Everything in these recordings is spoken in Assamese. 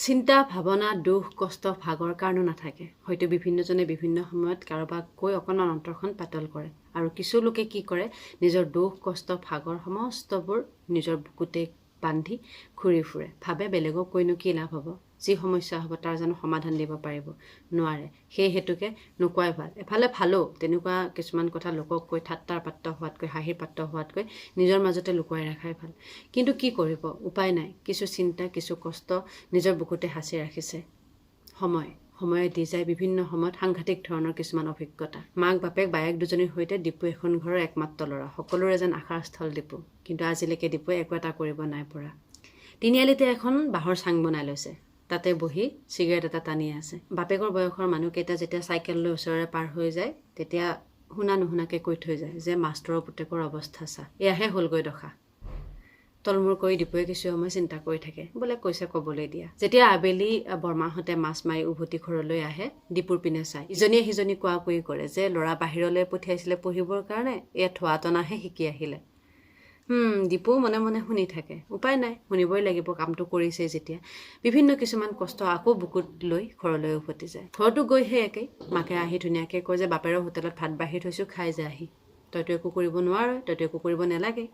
চিন্তা, ভাৱনা, দুখ, কষ্ট, ভাগৰ কাৰণো নাথাকে। হয়তো বিভিন্নজনে বিভিন্ন সময়ত কাৰোবাক কৈ অকণমান অন্তৰখন পাতল কৰে আৰু কিছু লোকে কি কৰে, নিজৰ দুখ, কষ্ট, ভাগৰ সমস্তবোৰ নিজৰ বুকুতে বান্ধি ঘূৰি ফুৰে। ভাবে বেলেগক কৈনো কি লাভ হ'ব, যি সমস্যা হ'ব তাৰ জানো সমাধান দিব পাৰিব? নোৱাৰে। সেই হেতুকে নোকোৱাই ভাল। এফালে ভালো, তেনেকুৱা কিছুমান কথা লোকক কৈ ঠাট্টাৰ পাত্ৰ হোৱাতকৈ, হাঁহিৰ পাত্ৰ হোৱাতকৈ নিজৰ মাজতে লুকুৱাই ৰখাই ভাল। কিন্তু কি কৰিব, উপায় নাই। কিছু চিন্তা, কিছু কষ্ট নিজৰ বুকুতে সাঁচি ৰাখিছে। সময়ে দি যায় বিভিন্ন সময়ত সাংঘাতিক ধৰণৰ কিছুমান অভিজ্ঞতা। মাক, বাপেক, বায়েক দুজনীৰ সৈতে দীপু এখন ঘৰৰ একমাত্ৰ ল'ৰা। সকলোৰে যেন আশাৰ স্থল দীপু। কিন্তু আজিলৈকে দীপুৱে একো এটা কৰিব নাই পৰা। তিনিআলিতে এখন বাঁহৰ চাং বনাই লৈছে। তাতে বহি চিগাৰেট এটা টানি আছে। বাপেকৰ বয়সৰ মানুহকেইটা যেতিয়া চাইকেল লৈ ওচৰেৰে পাৰ হৈ যায়, তেতিয়া শুনা নুশুনাকৈ কৈ থৈ যায় যে মাষ্টৰৰ পুতেকৰ অৱস্থা চা, এয়াহে হ'লগৈ দশা। তলমূৰ কৰি দীপুৱে কিছু সময় চিন্তা কৰি থাকে। বোলে কৈছে ক'বলৈ দিয়া। যেতিয়া আবেলি বৰমাহঁতে মাছ মাৰি উভতি ঘৰলৈ আহে, দীপুৰ পিনে চায়। ইজনীয়ে সিজনী কোৱা কুই কৰে যে ল'ৰা বাহিৰলৈ পঠিয়াইছিলে পঢ়িবৰ কাৰণে, এয়া থোৱা টনাহে শিকি আহিলে। দীপুও মনে মনে শুনি থাকে। উপায় নাই, শুনিবই লাগিব, কামটো কৰিছেই যেতিয়া। বিভিন্ন কিছুমান কষ্ট আকৌ বুকুত লৈ ঘৰলৈ উভতি যায়। ঘৰতো গৈ সেই একেই। মাকে আহি ধুনীয়াকৈ কয় যে বাপেৰৰ হোটেলত ভাত বাঢ়ি থৈছোঁ, খাই যা আহি। তইতো একো কৰিব নোৱাৰ, তইতো একো কৰিব নালাগে।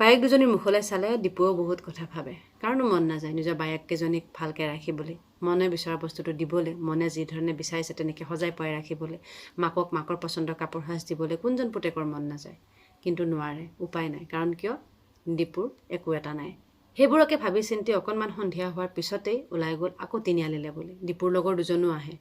বায়েক দুজনীৰ মুখলৈ চালে দীপুৱেও বহুত কথা ভাবে। কাৰণো মন নাযায় নিজৰ বায়েককেইজনীক ভালকৈ ৰাখিবলৈ, মনে বিচৰা বস্তুটো দিবলৈ, মনে যি ধৰণে বিচাৰিছে তেনেকৈ সজাই পৰাই ৰাখিবলৈ, মাকক মাকৰ পচন্দৰ কাপোৰ সাজ দিবলৈ কোনজন পুতেকৰ মন নাযায়? কিন্তু নোৱাৰে, উপায় নাই। কাৰণ কিয়, দীপুৰ একো এটা নাই। সেইবোৰকে ভাবি চিন্তি অকণমান সন্ধিয়া হোৱাৰ পিছতেই ওলাই গ'ল আকৌ তিনিআলিলৈ বুলি। দীপুৰ লগৰ দুজনো আহে।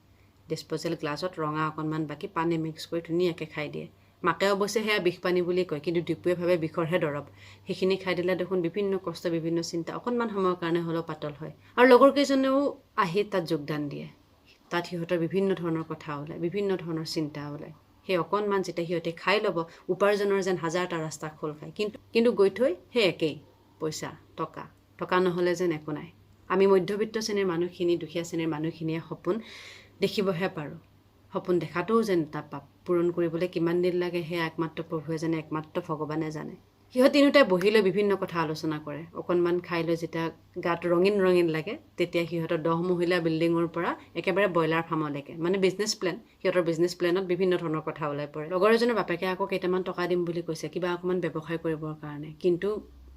ডিছপ'জেল গ্লাছত ৰঙা অকণমান বাকী পানী মিক্স কৰি ধুনীয়াকৈ খাই দিয়ে। মাকে অৱশ্যে সেয়া বিষ পানী বুলি কয়, কিন্তু দীপুৱে ভাবে বিষৰহে দৰৱ। সেইখিনি খাই দিলে দেখোন বিভিন্ন কষ্ট, বিভিন্ন চিন্তা অকণমান সময়ৰ কাৰণে হ'লেও পাতল হয়। আৰু লগৰ কেইজনেও আহি তাত যোগদান দিয়ে। তাত সিহঁতৰ বিভিন্ন ধৰণৰ কথা ওলায়, বিভিন্ন ধৰণৰ চিন্তা ওলায়। সেই অকণমান যেতিয়া সিহঁতে খাই ল'ব, উপাৰ্জনৰ যেন হাজাৰটা ৰাস্তা খোল খায়। কিন্তু গৈ থৈ সেই একেই, পইচা, টকা। টকা নহ'লে যেন একো নাই। আমি মধ্যবিত্ত শ্ৰেণীৰ মানুহখিনি, দুখীয়া শ্ৰেণীৰ মানুহখিনিয়ে সপোন দেখিবহে পাৰোঁ। সপোন দেখাটোও যেন এটা পাপ। পূৰণ কৰিবলৈ কিমান দিন লাগে সেয়া একমাত্ৰ প্ৰভুৱে জানে, একমাত্ৰ ভগৱানে জানে। সিহঁত তিনিওটাই বহি লৈ বিভিন্ন কথা আলোচনা কৰে। অকণমান খাই লৈ যেতিয়া গাত ৰঙীন ৰঙীন লাগে, তেতিয়া সিহঁতৰ 10 মহলীয়া বিল্ডিঙৰ পৰা একেবাৰে ব্ৰইলাৰ ফাৰ্মলৈকে, মানে বিজনেছ প্লেন, সিহঁতৰ বিজনেছ প্লেনত বিভিন্ন ধৰণৰ কথা ওলাই পৰে। লগৰ এজনৰ বাপেকে আকৌ কেইটামান টকা দিম বুলি কৈছে কিবা অকণমান ব্যৱসায় কৰিবৰ কাৰণে, কিন্তু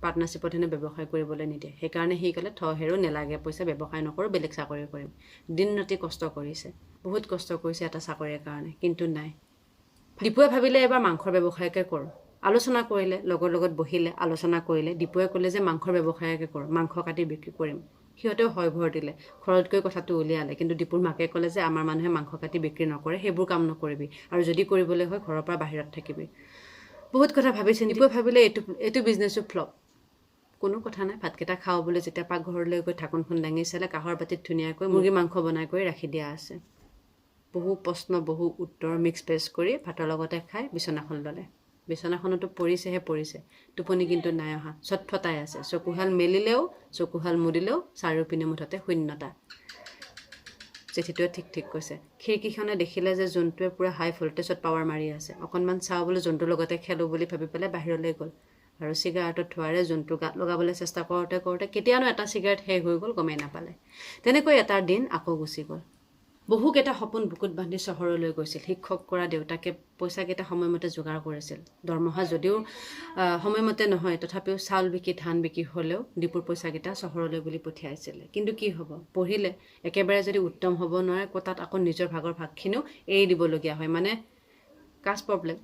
পাৰ্টনাৰশ্বিপত হেনো ব্যৱসায় কৰিবলৈ নিদিয়ে। সেইকাৰণে সি ক'লে থ হেৰো নেলাগে পইচা, ব্যৱসায় নকৰোঁ, বেলেগ চাকৰি কৰিম। দিন ৰাতি কষ্ট কৰিছে, বহুত কষ্ট কৰিছে এটা চাকৰিৰ কাৰণে, কিন্তু নাই। দীপুৱে ভাবিলে এবাৰ মাংসৰ ব্যৱসায়কে কৰোঁ। আলোচনা কৰিলে, লগৰ লগত বহিলে, আলোচনা কৰিলে। দীপুৱে ক'লে যে মাংসৰ ব্যৱসায়কে কৰোঁ, মাংস কাটি বিক্ৰী কৰিম। সিহঁতেও হয় ভৰ দিলে। ঘৰত গৈ কথাটো উলিয়ালে, কিন্তু দীপুৰ মাকে ক'লে যে আমাৰ মানুহে মাংস কাটি বিক্ৰী নকৰে, সেইবোৰ কাম নকৰিবি, আৰু যদি কৰিবলৈ হয় ঘৰৰ পৰা বাহিৰত থাকিবি। বহুত কথা ভাবিছে। দীপুৱে ভাবিলে এইটো বিজনেছো ফ্লপ। কোনো কথা নাই, ভাতকেইটা খাওঁ বুলি যেতিয়া পাকঘৰলৈ গৈ ঢাকোনখন দাঙি চালে, কাঁহৰ বাতিত ধুনীয়াকৈ মুৰ্গী মাংস বনাই কৰি ৰাখি দিয়া আছে। বহু প্ৰশ্ন, বহু উত্তৰ মিক্স পেষ্ট কৰি ভাতৰ লগতে খাই বিচনাখন ল'লে। বিচনাখনতো পৰিছেহে পৰিছে, টোপনি কিন্তু নাই অহা। ছটফটাই আছে। চকুহাল মেলিলেও চকুহাল মুদিলেও চাৰিওপিনে মুঠতে শূন্যতা। জেঠীটোৱে ঠিক ঠিক কৈছে। খিৰিকীখনে দেখিলে যে জোনটোৱে পূৰা হাই ভল্টেজত পাৱাৰ মাৰি আছে। অকণমান চাওঁ বুলি, জোনটোৰ লগতে খেলোঁ বুলি ভাবি পেলাই বাহিৰলৈ গ'ল আৰু চিগাৰেটত ধোৱাৰে জোনটো গাত লগাবলৈ চেষ্টা কৰোঁতে কৰোঁতে কেতিয়ানো এটা চিগাৰেট শেষ হৈ গ'ল গমেই নাপালে। তেনেকৈ এটা দিন আকৌ গুচি গ'ল। বহুকেইটা সপোন বুকুত বান্ধি চহৰলৈ গৈছিল। শিক্ষক কৰা দেউতাকে পইচাকেইটা সময়মতে যোগাৰ কৰিছিল। দৰমহা যদিও সময়মতে নহয়, তথাপিও চাউল বিকি ধান বিকি হ'লেও দীপুৰ পইচাকেইটা চহৰলৈ বুলি পঠিয়াইছিলে। কিন্তু কি হ'ব, পঢ়িলে একেবাৰে যদি উত্তম হ'ব নোৱাৰে, তাত আকৌ নিজৰ ভাগৰ ভাগখিনিও এৰি দিবলগীয়া হয়, মানে কাষ্ট প্ৰব্লেম।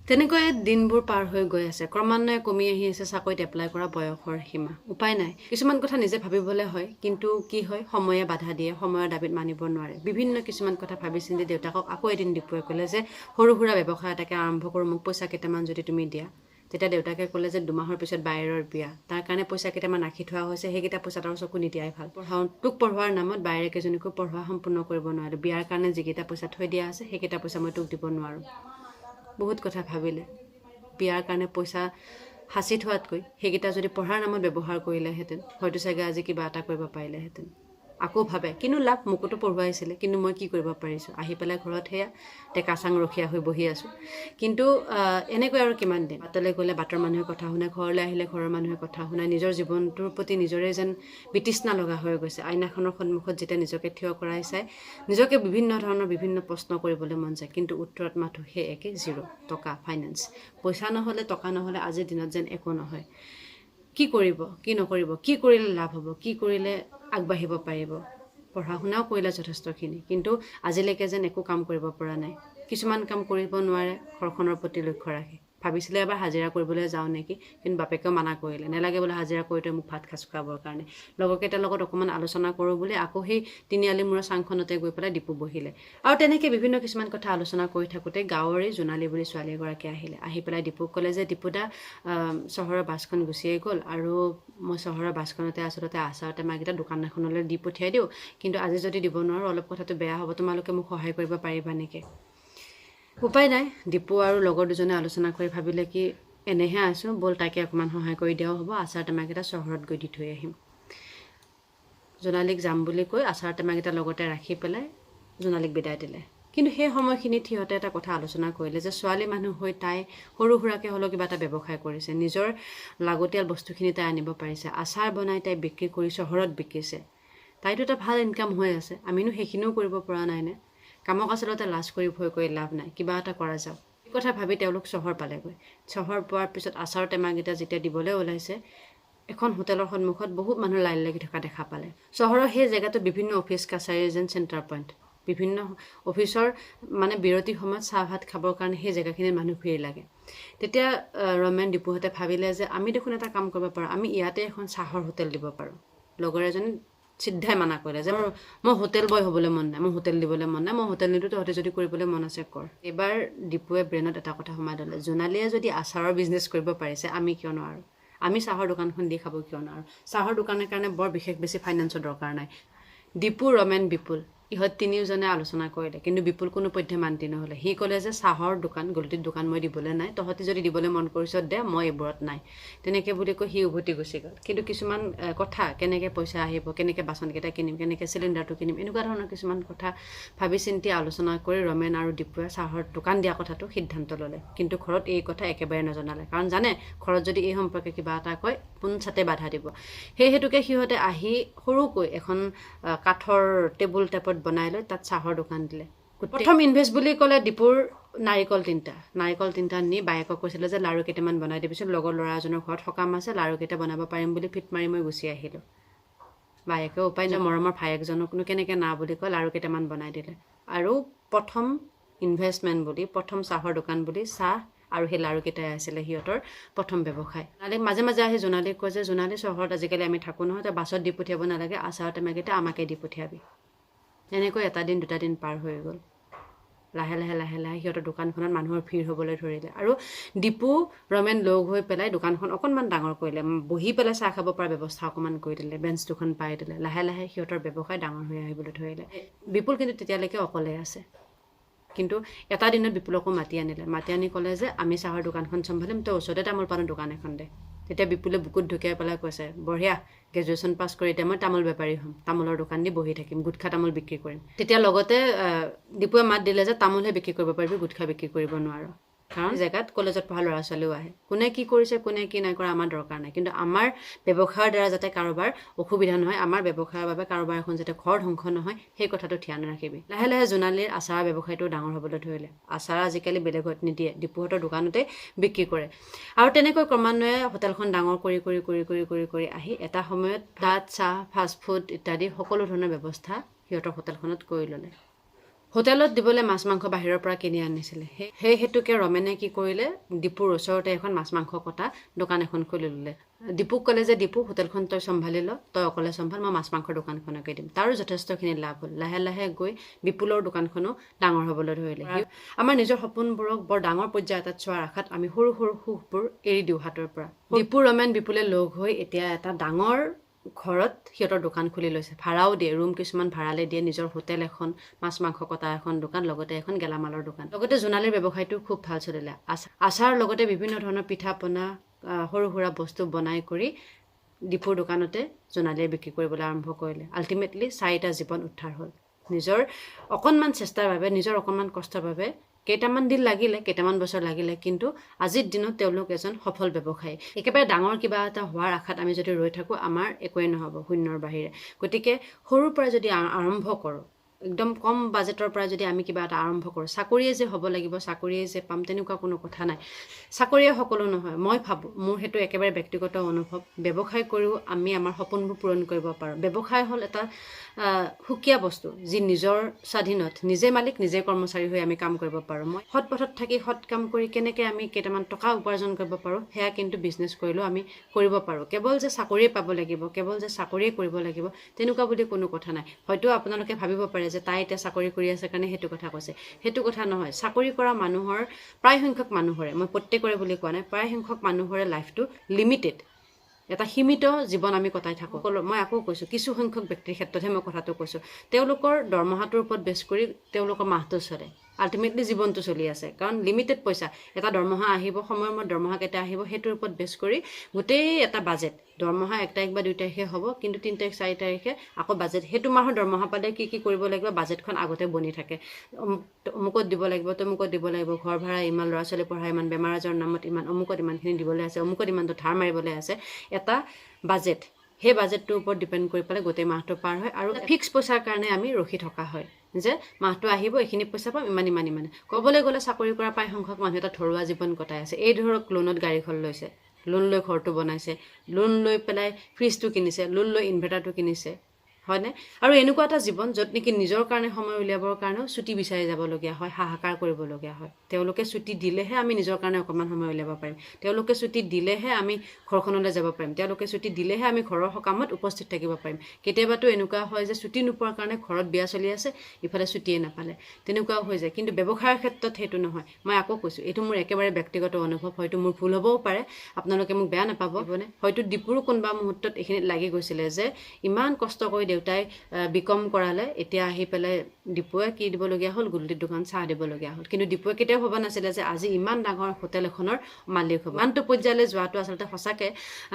তেনেকৈয়ে দিনবোৰ পাৰ হৈ গৈ আছে। ক্ৰমান্বয়ে কমি আহি আছে চাকৰিত এপ্লাই কৰা বয়সৰ সীমা। উপায় নাই, কিছুমান কথা নিজে ভাবিবলৈ হয়, কিন্তু কি হয়, সময়ে বাধা দিয়ে, সময়ৰ দাবীত মানিব নোৱাৰে। বিভিন্ন কিছুমান কথা ভাবি চিন্তি দেউতাকক আকৌ এদিন দীপুৱে ক'লে যে সৰু সুৰা ব্যৱসায় এটাকে আৰম্ভ কৰোঁ, মোক পইচা কেইটামান যদি তুমি দিয়া। তেতিয়া দেউতাকে ক'লে যে 2 মাহৰ পিছত বায়েৰৰ বিয়া, তাৰ কাৰণে পইচা কেইটামান ৰাখি থোৱা হৈছে, সেইকেইটা পইচা তাৰ চকু নিদিয়াই ভাল। তোক পঢ়োৱাৰ নামত বায়েৰে কেইজনীকো পঢ়োৱা সম্পূৰ্ণ কৰিব নোৱাৰিলোঁ, বিয়াৰ কাৰণে যিকেইটা পইচা থৈ দিয়া আছে সেইকেইটা পইচা মই তোক দিব নোৱাৰোঁ। বহুত কথা ভাবিলে। বিয়াৰ কাৰণে পইচা সাঁচি থোৱাতকৈ সেইকেইটা যদি পঢ়াৰ নামত ব্যৱহাৰ কৰিলেহেঁতেন, হয়তো চাগে আজি কিবা এটা কৰিব পাৰিলেহেঁতেন। আকৌ ভাবে কিনো লাভ, মোকোতো পঢ়ুৱাইছিলে, কিন্তু মই কি কৰিব পাৰিছোঁ? আহি পেলাই ঘৰত সেয়া টেকা চাং ৰখীয়া হৈ বহি আছোঁ। কিন্তু এনেকৈ আৰু কিমান দিন? বাটলৈ গ'লে বাটৰ মানুহে কথা শুনে, ঘৰলৈ আহিলে ঘৰৰ মানুহে কথা শুনায়। নিজৰ জীৱনটোৰ প্ৰতি নিজৰে যেন বিতৃষ্ণা লগা হৈ গৈছে। আইনাখনৰ সন্মুখত যেতিয়া নিজকে থিয় কৰাই চাই, নিজকে বিভিন্ন ধৰণৰ বিভিন্ন প্ৰশ্ন কৰিবলৈ মন যায়, কিন্তু উত্তৰত মাথো সেই একে জিৰ'। টকা, ফাইনেন্স, পইচা নহ'লে, টকা নহ'লে আজিৰ দিনত যেন একো নহয়। কি কৰিব, কি নকৰিব, কি কৰিলে লাভ হ'ব, কি কৰিলে আগবাঢ়িব পাৰিব? পঢ়া শুনাও কৰিলে যথেষ্টখিনি, কিন্তু আজিলৈকে যেন একো কাম কৰিব পৰা নাই। কিছুমান কাম কৰিব নোৱাৰে ঘৰখনৰ প্ৰতি লক্ষ্য ৰাখি। ভাবিছিলে এবাৰ হাজিৰা কৰিবলৈ যাওঁ নেকি, কিন্তু বাপেকেও মানা কৰিলে, নেলাগে বোলে হাজিৰা কৰি তই মোক ভাত সাজ খুৱাবৰ কাৰণে। লগৰকেইটাৰ লগত অকণমান আলোচনা কৰোঁ বুলি আকৌ সেই তিনিআলি মূৰৰ চাংখনতে গৈ পেলাই দীপু বহিলে। আৰু তেনেকৈ বিভিন্ন কিছুমান কথা আলোচনা কৰি থাকোঁতে গাঁৱৰে জোনালী বুলি ছোৱালী এগৰাকী আহিলে। আহি পেলাই দীপুক ক'লে যে দীপুদা, চহৰৰ বাছখন গুচিয়ে গ'ল আৰু মই চহৰৰ বাছখনতে আচলতে আচাৰ টেমাকেইটা দোকান এখনলৈ দি পঠিয়াই দিওঁ, কিন্তু আজি যদি দিব নোৱাৰোঁ অলপ কথাটো বেয়া হ'ব, তোমালোকে মোক সহায় কৰিব পাৰিবা নেকি? উপায় নাই, দীপু আৰু লগৰ দুজনে আলোচনা কৰি ভাবিলে কি এনেহে আছোঁ, ব'ল তাকে অকণমান সহায় কৰি দিয়াও হ'ব, আচাৰ টেমাকেইটা চহৰত গৈ দি থৈ আহিম। জোনালীক যাম বুলি কৈ আচাৰ টেমাকেইটা লগতে ৰাখি পেলাই জোনালীক বিদায় দিলে। কিন্তু সেই সময়খিনিত সিহঁতে এটা কথা আলোচনা কৰিলে যে ছোৱালী মানুহ হৈ তাই সৰু সুৰাকৈ হ'লেও কিবা এটা ব্যৱসায় কৰিছে, নিজৰ লাগতিয়াল বস্তুখিনি তাই আনিব পাৰিছে, আচাৰ বনাই তাই বিক্ৰী কৰি চহৰত বিকিছে, তাইতো এটা ভাল ইনকাম হৈ আছে, আমিনো সেইখিনিও কৰিব পৰা নাইনে? কামক আচলতে লাজ কৰি ভয় কৰি লাভ নাই, কিবা এটা কৰা যাওক। এই কথা ভাবি তেওঁলোক চহৰ পালেগৈ। চহৰ পোৱাৰ পিছত আচাৰৰ টেমাকেইটা যেতিয়া দিবলৈ ওলাইছে, এখন হোটেলৰ সন্মুখত বহুত মানুহ লাইন লাগি থকা দেখা পালে। চহৰৰ সেই জেগাটোত বিভিন্ন অফিচ কাছাৰীৰ যেন চেণ্টাৰ পইণ্ট, বিভিন্ন অফিচৰ মানে বিৰতিৰ সময়ত চাহ ভাত খাবৰ কাৰণে সেই জেগাখিনিত মানুহ ভিৰ লাগে। তেতিয়া ৰমেন দীপুহঁতে ভাবিলে যে আমি দেখোন এটা কাম কৰিব পাৰোঁ, আমি ইয়াতে এখন চাহৰ হোটেল দিব পাৰোঁ। লগৰ এজনে চিধাই মানা কৰিলে যে মই হোটেল বয় হ'বলৈ মন নাই, মই হোটেল দিবলৈ মন নাই, মই হোটেল নিদিওঁ, তহঁতে যদি কৰিবলৈ মন আছে কৰ। এইবাৰ দীপুৱে ব্ৰেইনত এটা কথা সোমাই ল'লে, জোনালীয়ে যদি আচাৰৰ বিজনেছ কৰিব পাৰিছে, আমি কিয় নোৱাৰোঁ? আমি চাহৰ দোকানখন দি খাব কিয় নোৱাৰোঁ? চাহৰ দোকানৰ কাৰণে বৰ বিশেষ বেছি ফাইনেন্সৰ দৰকাৰ নাই। দীপু, ৰমেন, বিপুল ইহঁত তিনিওজনে আলোচনা কৰিলে, কিন্তু বিপুল কোনো পধ্যে মান্তি নহ'লে। সি ক'লে যে চাহৰ দোকান, গলটিত দোকান মই দিবলৈ নাই, তহঁতি যদি দিবলৈ মন কৰিছ দে, মই এইবোৰত নাই। তেনেকৈ বুলি কৈ সি উভতি গুচি গ'ল। কিন্তু কিছুমান কথা, কেনেকৈ পইচা আহিব, কেনেকৈ বাচনকেইটা কিনিম, কেনেকৈ চিলিণ্ডাৰটো কিনিম, এনেকুৱা ধৰণৰ কিছুমান কথা ভাবি চিন্তি আলোচনা কৰি ৰমেন আৰু দীপুৱে চাহৰ দোকান দিয়া কথাটো সিদ্ধান্ত ল'লে। কিন্তু ঘৰত এই কথা একেবাৰে নজনালে, কাৰণ জানে ঘৰত যদি এই সম্পৰ্কে কিবা এটা কয় পোনচাতে বাধা দিব। সেই হেতুকে সিহঁতে আহি সৰুকৈ এখন কাঠৰ টেবুল টাইপত বনাই লৈ তাত চাহৰ দোকান দিলে। প্ৰথম ইনভেষ্ট বুলি ক'লে দীপুৰ নাৰিকল তিনিটা, নাৰিকল তিনিটা নি বায়েকক কৈছিলে যে লাৰু কেইটামান বনাই দিবিচোন, লগৰ ল'ৰা এজনৰ ঘৰত সকাম আছে, লাৰুকেইটা বনাব পাৰিম বুলি ফিট মাৰি মই গুচি আহিলোঁ। বায়েকেও উপায় নাই, মৰমৰ ভায়েকজনকনো কেনেকৈ না বুলি কয়, লাৰু কেইটামান বনাই দিলে। আৰু প্ৰথম ইনভেষ্টমেণ্ট বুলি, প্ৰথম চাহৰ দোকান বুলি চাহ আৰু সেই লাৰুকেইটাই আছিলে সিহঁতৰ প্ৰথম ব্যৱসায়। জোনালীক মাজে মাজে আহি জোনালীক কয় যে জোনালী, চহৰত আজিকালি আমি থাকোঁ নহয়, তই বাছত দি পঠিয়াব নালাগে, আচাৰৰ টেমাকেইটা আমাকে দি পঠিয়াবি। এনেকৈ এটা দিন দুটা দিন পাৰ হৈ গ'ল। লাহে লাহে লাহে লাহে সিহঁতৰ দোকানখনত মানুহৰ ভিৰ হ'বলৈ ধৰিলে। আৰু দীপু ৰমেন লগ হৈ পেলাই দোকানখন অকণমান ডাঙৰ কৰিলে, বহি পেলাই চাহ খাব পৰা ব্যৱস্থা অকণমান কৰি দিলে, বেঞ্চ দুখন পাই দিলে। লাহে লাহে সিহঁতৰ ব্যৱসায় ডাঙৰ হৈ আহিবলৈ ধৰিলে। বিপুল কিন্তু তেতিয়ালৈকে অকলে আছে। কিন্তু এটা দিনত বিপুলকো মাতি আনিলে। মাতি আনি ক'লে যে আমি চাহৰ দোকানখন চম্ভালিম, তই ওচৰতে তামোল পাণৰ দোকান এখন দে। তেতিয়া বিপুলে বুকুত ঢুকিয়াই পেলাই কৈছে, বঢ়িয়া, গ্ৰেজুৱেশ্যন পাছ কৰি এতিয়া মই তামোল বেপাৰী হ'ম, তামোলৰ দোকান দি বহি থাকিম, গুটখা তামোল বিক্ৰী কৰিম। তেতিয়া লগতে দীপুৱে মাত দিলে যে তামোলহে বিক্ৰী কৰিব পাৰিবি, গুটখা বিক্ৰী কৰিব নোৱাৰ। কাৰণ জেগাত কলেজত পঢ়া ল'ৰা ছোৱালীও আহে, কোনে কি কৰিছে কোনে কি নাই কৰা আমাৰ দৰকাৰ নাই, কিন্তু আমাৰ ব্যৱসায়ৰ দ্বাৰা যাতে কাৰোবাৰ অসুবিধা নহয়, আমাৰ ব্যৱসায়ৰ বাবে কাৰোবাৰ এখন যাতে ঘৰ ধ্বংস নহয়, সেই কথাটো ধ্যান ৰাখিবি। লাহে লাহে জোনালীৰ আচাৰৰ ব্যৱসায়টো ডাঙৰ হ'বলৈ ধৰিলে। আচাৰ আজিকালি বেলেগত নিদিয়ে, দীপুহঁতৰ দোকানতে বিক্ৰী কৰে। আৰু তেনেকৈ ক্ৰমান্বয়ে হোটেলখন ডাঙৰ কৰি কৰি কৰি কৰি কৰি কৰি আহি এটা সময়ত ভাত, চাহ, ফাষ্টফুড ইত্যাদি সকলো ধৰণৰ ব্যৱস্থা সিহঁতৰ হোটেলখনত কৰি ল'লে। হোটেলত দিবলৈ মাছ মাংস বাহিৰৰ পৰা কিনি আনিছিলে। সেই হেতুকে ৰমেনে কি কৰিলে, দীপুৰ ওচৰতে এখন মাছ মাংস কটা দোকান এখন খুলি ল'লে। দীপুক ক'লে যে দীপু, হোটেলখন তই চম্ভালি ল, তই অকলে চম্ভাল, মই মাছ মাংসৰ দোকানখনকে দিম। তাৰো যথেষ্টখিনি লাভ হ'ল। লাহে লাহে গৈ বিপুলৰ দোকানখনো ডাঙৰ হ'বলৈ ধৰিলে। আমাৰ নিজৰ সপোনবোৰক বৰ ডাঙৰ পৰ্যায় এটাত চোৱাৰ আশাত আমি সৰু সৰু সুখবোৰ এৰি দিওঁ হাতৰ পৰা। দীপু, ৰমেন, বিপুলে লগ হৈ এতিয়া এটা ডাঙৰ ঘৰত সিহঁতৰ দোকান খুলি লৈছে। ভাড়াও দিয়ে, ৰুম কিছুমান ভাড়ালৈ দিয়ে, নিজৰ হোটেল এখন, মাছ মাংস কটা এখন দোকান, লগতে এখন গেলামালৰ দোকান। লগতে জোনালীৰ ব্যৱসায়টো খুব ভাল চলিলে। আচাৰৰ লগতে বিভিন্ন ধৰণৰ পিঠা পনা, সৰু সুৰা বস্তু বনাই কৰি দীপুৰ দোকানতে জোনালীয়ে বিক্ৰী কৰিবলৈ আৰম্ভ কৰিলে। আল্টিমেটলি 4টা জীৱন উদ্ধাৰ হ'ল। নিজৰ অকণমান চেষ্টাৰ বাবে, নিজৰ অকণমান কষ্টৰ বাবে কেইটামান দিন লাগিলে, কেইটামান বছৰ লাগিলে, কিন্তু আজিৰ দিনত তেওঁলোক এজন সফল ব্যৱসায়ী। একেবাৰে ডাঙৰ কিবা এটা হোৱাৰ আশাত আমি যদি ৰৈ থাকোঁ, আমাৰ একোৱেই নহ'ব, শূন্যৰ বাহিৰে। গতিকে সৰুৰ পৰা যদি আৰম্ভ কৰোঁ, একদম কম বাজেটৰ পৰা যদি আমি কিবা এটা আৰম্ভ কৰোঁ, চাকৰিয়ে যে হ'ব লাগিব, চাকৰিয়ে যে পাম, তেনেকুৱা কোনো কথা নাই। চাকৰিয়ে সকলো নহয়, মই ভাবোঁ, মোৰ সেইটো একেবাৰে ব্যক্তিগত অনুভৱ। ব্যৱসায় কৰিও আমি আমাৰ সপোনবোৰ পূৰণ কৰিব পাৰোঁ। ব্যৱসায় হ'ল এটা সুকীয়া বস্তু, যি নিজৰ স্বাধীনত, নিজে মালিক, নিজে কৰ্মচাৰী হৈ আমি কাম কৰিব পাৰোঁ। মই সৎ পথত থাকি সৎ কাম কৰি কেনেকৈ আমি কেইটামান টকা উপাৰ্জন কৰিব পাৰোঁ, সেয়া কিন্তু বিজনেছ কৰিলেও আমি কৰিব পাৰোঁ। কেৱল যে চাকৰিয়ে পাব লাগিব, কেৱল যে চাকৰিয়ে কৰিব লাগিব, তেনেকুৱা বুলি কোনো কথা নাই। হয়তো আপোনালোকে ভাবিব পাৰে যে তাই এতিয়া চাকৰি কৰি আছে কাৰণে সেইটো কথা কৈছে। সেইটো কথা নহয়। চাকৰি কৰা মানুহৰ প্ৰায় সংখ্যক মানুহৰে, মই প্ৰত্যেকৰে বুলি কোৱা নাই, প্ৰায় সংখ্যক মানুহৰে লাইফটো লিমিটেড, এটা সীমিত জীৱন আমি কটাই থাকোঁ। মই আকৌ কৈছোঁ, কিছু সংখ্যক ব্যক্তিৰ ক্ষেত্ৰতহে মই কথাটো কৈছোঁ। তেওঁলোকৰ দৰমহাটোৰ ওপৰত বেছ কৰি তেওঁলোকৰ মাহটো চলে, আল্টিমেটলি জীৱনটো চলি আছে। কাৰণ লিমিটেড পইচা, এটা দৰমহা আহিব, সময়ৰ মূৰত দৰমহা কেইটা আহিব, সেইটোৰ ওপৰত বেছ কৰি গোটেই এটা বাজেট, দৰমহা 1 তাৰিখ বা 2 তাৰিখে হ'ব, কিন্তু 3 তাৰিখ 4 তাৰিখে আকৌ বাজেট, সেইটো মাহৰ দৰমহা পালে কি কি কৰিব লাগিব বাজেটখন আগতে বনি থাকে। অমুকত দিব লাগিব, তমুকত দিব লাগিব, ঘৰ ভাড়া ইমান, ল'ৰা ছোৱালী পঢ়া ইমান, বেমাৰ আজাৰৰ নামত ইমান, অমুকত ইমানখিনি দিবলৈ আছে, অমুকত ইমানটো ধাৰ মাৰিবলৈ আছে, এটা বাজেট। সেই বাজেটটোৰ ওপৰত ডিপেণ্ড কৰি পেলাই গোটেই মাহটো পাৰ হয়। আৰু ফিক্স পইচাৰ কাৰণে আমি ৰখি থকা হয় যে মাহটো আহিব, এইখিনি পইচা পাম, ইমান ইমান ইমান। ক'বলৈ গ'লে চাকৰি কৰা প্ৰায় সংখ্যক মানুহ এটা ঘৰুৱা জীৱন কটাই আছে। এই ধৰক লোনত গাড়ীখন লৈছে, লোন লৈ ঘৰটো বনাইছে, লোন লৈ পেলাই ফ্ৰিজটো কিনিছে, লোন লৈ ইনভাৰ্টাৰটো কিনিছে, হয়নে? আৰু এনেকুৱা এটা জীৱন য'ত নেকি নিজৰ কাৰণে সময় উলিয়াবৰ কাৰণেও ছুটি বিচাৰি যাবলগীয়া হয়, হাহাকাৰ কৰিবলগীয়া হয়। তেওঁলোকে ছুটি দিলেহে আমি নিজৰ কাৰণে অকণমান সময় উলিয়াব পাৰিম, তেওঁলোকে ছুটি দিলেহে আমি ঘৰখনলৈ যাব পাৰিম, তেওঁলোকে ছুটি দিলেহে আমি ঘৰৰ সকামত উপস্থিত থাকিব পাৰিম। কেতিয়াবাতো এনেকুৱা হয় যে ছুটি নোপোৱাৰ কাৰণে ঘৰত বিয়া চলি আছে, ইফালে ছুটিয়ে নাপালে, তেনেকুৱাও হৈ যায়। কিন্তু ব্যৱসায়ৰ ক্ষেত্ৰত সেইটো নহয়। মই আকৌ কৈছোঁ, এইটো মোৰ একেবাৰে ব্যক্তিগত অনুভৱ, হয়তো মোৰ ভুল হ'বও পাৰে, আপোনালোকে মোক বেয়া নাপাব। হয়তো দীপুৰো কোনোবা মুহূৰ্তত এইখিনিত লাগি গৈছিলে যে ইমান কষ্ট কৰি দেউতাই বিকম কৰালে, এতিয়া আহি পেলাই দীপুৱে কি দিবলগীয়া হ'ল, গুলটিৰ দোকান চাহ দিবলগীয়া হ'ল। কিন্তু দীপুৱে কেতিয়াও ভবা নাছিলে যে আজি ইমান ডাঙৰ হোটেল এখনৰ মালিক হ'ব। ইমানটো পৰ্যায়লৈ যোৱাটো আচলতে সঁচাকৈ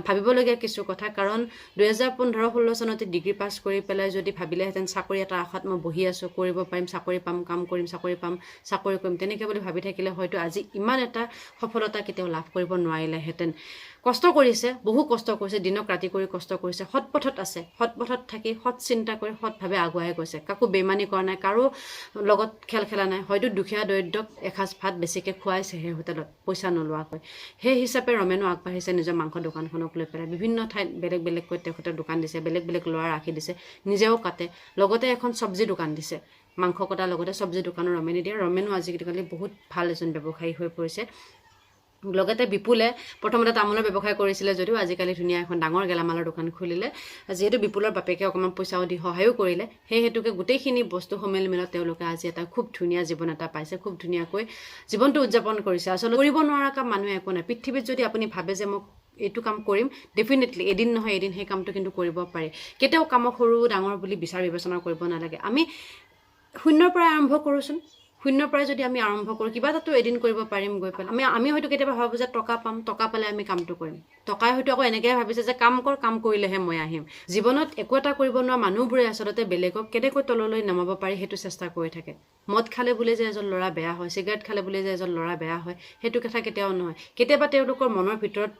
ভাবিবলগীয়া কিছু কথা। কাৰণ 2015-16 চনতে ডিগ্ৰী পাছ কৰি পেলাই যদি ভাবিলেহেঁতেন চাকৰি এটা আশাত মই বহি আছোঁ, কৰিব পাৰিম, চাকৰি পাম, কাম কৰিম, চাকৰি পাম, চাকৰি কৰিম, তেনেকৈ বুলি ভাবি থাকিলে হয়তো আজি ইমান এটা সফলতা কেতিয়াও লাভ কৰিব নোৱাৰিলেহেঁতেন। কষ্ট কৰিছে, বহু কষ্ট কৰিছে, দিনক ৰাতি কৰি কষ্ট কৰিছে, সৎ পথত আছে, সৎ পথত থাকি সৎ চিন্তা কৰি সৎভাৱে আগুৱাই গৈছে, কাকো বেইমানি কৰা নাই, কাৰো লগত খেল খেলা নাই। হয়তো দুখীয়া দৰিদ্ৰক এসাঁজ ভাত বেছিকৈ খুৱাইছে সেই হোটেলত পইচা নোলোৱাকৈ। সেই হিচাপে ৰমেনো আগবাঢ়িছে নিজৰ মাংস দোকানখনক লৈ পেলাই। বিভিন্ন ঠাইত বেলেগ বেলেগকৈ তেখেতৰ দোকান দিছে, বেলেগ বেলেগ ল'ৰা ৰাখি দিছে, নিজেও কাটে, লগতে এখন চব্জি দোকান দিছে, মাংস কটাৰ লগতে চব্জি দোকানো ৰমেনে দিয়ে। ৰমেনো আজিকালি বহুত ভাল এজন ব্যৱসায়ী হৈ পৰিছে। লগতে বিপুলে প্ৰথমতে তামোলৰ ব্যৱসায় কৰিছিলে যদিও আজিকালি ধুনীয়া এখন ডাঙৰ গেলামালৰ দোকান খুলিলে। যিহেতু বিপুলৰ বাপেকে অকণমান পইচাও দি সহায়ো কৰিলে, সেই হেতুকে গোটেইখিনি বস্তু সমেল মিলত তেওঁলোকে আজি এটা খুব ধুনীয়া জীৱন এটা পাইছে, খুব ধুনীয়াকৈ জীৱনটো উদযাপন কৰিছে। আচলতে কৰিব নোৱাৰা কাম মানুহে একো নাই পৃথিৱীত। যদি আপুনি ভাবে যে মোক এইটো কাম কৰিম, ডেফিনেটলি এদিন নহয় এদিন সেই কামটো কিন্তু কৰিব পাৰি। কেতিয়াও কামক সৰু ডাঙৰ বুলি বিচাৰ বিবেচনা কৰিব নালাগে। আমি শূন্যৰ পৰা আৰম্ভ কৰোঁচোন, শূন্যৰ পৰাই যদি আমি আৰম্ভ কৰোঁ, কিবা এটাতো এদিন কৰিব পাৰিম গৈ পেলাই। আমি হয়তো কেতিয়াবা ভাবোঁ যে টকা পাম, টকা পালে আমি কামটো কৰিম। টকাই হয়তো আকৌ এনেকৈ ভাবিছে যে কাম কৰ, কাম কৰিলেহে মই আহিম। জীৱনত একো এটা কৰিব নোৱাৰা মানুহবোৰে আচলতে বেলেগক কেনেকৈ তললৈ নমাব পাৰি সেইটো চেষ্টা কৰি থাকে। মদ খালে বোলে যে এজন ল'ৰা বেয়া হয়, চিগাৰেট খালে বোলে যে এজন ল'ৰা বেয়া হয়, সেইটো কথা কেতিয়াও নহয়। কেতিয়াবা তেওঁলোকৰ মনৰ ভিতৰত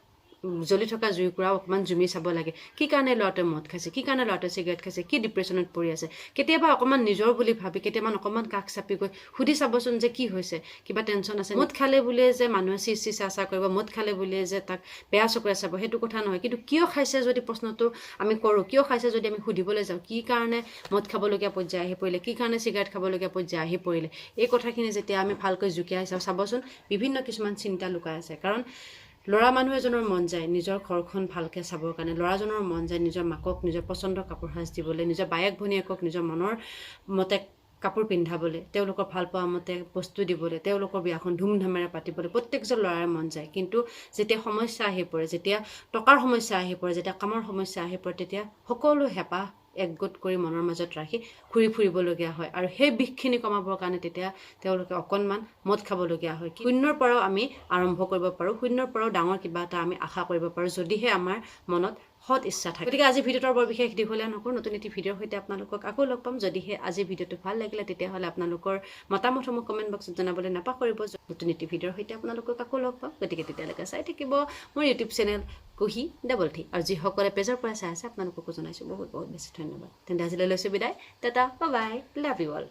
জ্বলি থকা জুইকুৰাও অকণমান জুমি চাব লাগে। কি কাৰণে ল'ৰাটোৱে মদ খাইছে, কি কাৰণে ল'ৰাটোৱে চিগাৰেট খাইছে, কি ডিপ্ৰেশ্যনত পৰি আছে। কেতিয়াবা অকণমান নিজৰ বুলি ভাবি কেতিয়াবা অকণমান কাষ চাপি গৈ সুধি চাবচোন যে কি হৈছে, কিবা টেনশ্যন আছে। মদ খালে বুলিয়ে যে মানুহে চি চি চা চা কৰিব, মদ খালে বুলিয়ে যে তাক বেয়া চকুৰে চাব, সেইটো কথা নহয়। কিন্তু কিয় খাইছে যদি প্ৰশ্নটো আমি কৰোঁ, কিয় খাইছে যদি আমি সুধিবলৈ যাওঁ, কি কাৰণে মদ খাবলগীয়া পৰ্যায় আহি পৰিলে, কি কাৰণে চিগাৰেট খাবলগীয়া পৰ্যায় আহি পৰিলে, এই কথাখিনি যেতিয়া আমি ভালকৈ জুকিয়াই চাওঁ, চাবচোন বিভিন্ন কিছুমান চিন্তা লুকাই আছে। কাৰণ ল'ৰা মানুহ এজনৰ মন যায় নিজৰ ঘৰখন ভালকৈ চাবৰ কাৰণে, ল'ৰাজনৰ মন যায় নিজৰ মাকক নিজৰ পচন্দৰ কাপোৰ সাজ দিবলৈ, নিজৰ বায়েক ভনীয়েকক নিজৰ মনৰ মতে কাপোৰ পিন্ধাবলৈ, তেওঁলোকৰ ভাল পোৱা মতে বস্তু দিবলৈ, তেওঁলোকৰ বিয়াখন ধুমধামেৰে পাতিবলৈ প্ৰত্যেকজন ল'ৰাৰে মন যায়। কিন্তু যেতিয়া সমস্যা আহি পৰে, যেতিয়া টকাৰ সমস্যা আহি পৰে, যেতিয়া কামৰ সমস্যা আহি পৰে, তেতিয়া সকলো হেঁপাহ একগোট কৰি মনৰ মাজত ৰাখি ঘূৰি ফুৰিবলগীয়া হয়। আৰু সেই বিষখিনি কমাবৰ কাৰণে তেতিয়া তেওঁলোকে অকণমান মদ খাবলগীয়া হয়। শূন্যৰ পৰাও আমি আৰম্ভ কৰিব পাৰোঁ, শূন্যৰ পৰাও ডাঙৰ কিবা এটা আমি আশা কৰিব পাৰোঁ, যদিহে আমাৰ মনত সৎ ইচ্ছা থাকে। গতিকে আজি ভিডিঅ'টোৰ বৰ বিশেষ দীঘলীয়া নকৰোঁ। নতুন এটি ভিডিঅ'ৰ সৈতে আপোনালোকক আকৌ লগ পাম। যদিহে আজি ভিডিঅ'টো ভাল লাগিলে, তেতিয়াহ'লে আপোনালোকৰ মতামতসমূহ কমেণ্ট বক্সত জনাবলৈ নাপাহৰিব। নতুন এটি ভিডিঅ'ৰ সৈতে আপোনালোকক আকৌ লগ পাম। গতিকে তেতিয়ালৈকে চাই থাকিব মোৰ ইউটিউব চেনেল কুহি ডাবল থ্ৰী। আৰু যিসকলে পেজৰ পৰা চাই আছে, আপোনালোককো জনাইছোঁ বহুত বহুত বেছি ধন্যবাদ। তেন্তে আজিলৈ লৈছোঁ বিদায়। Tata, bye, love you all.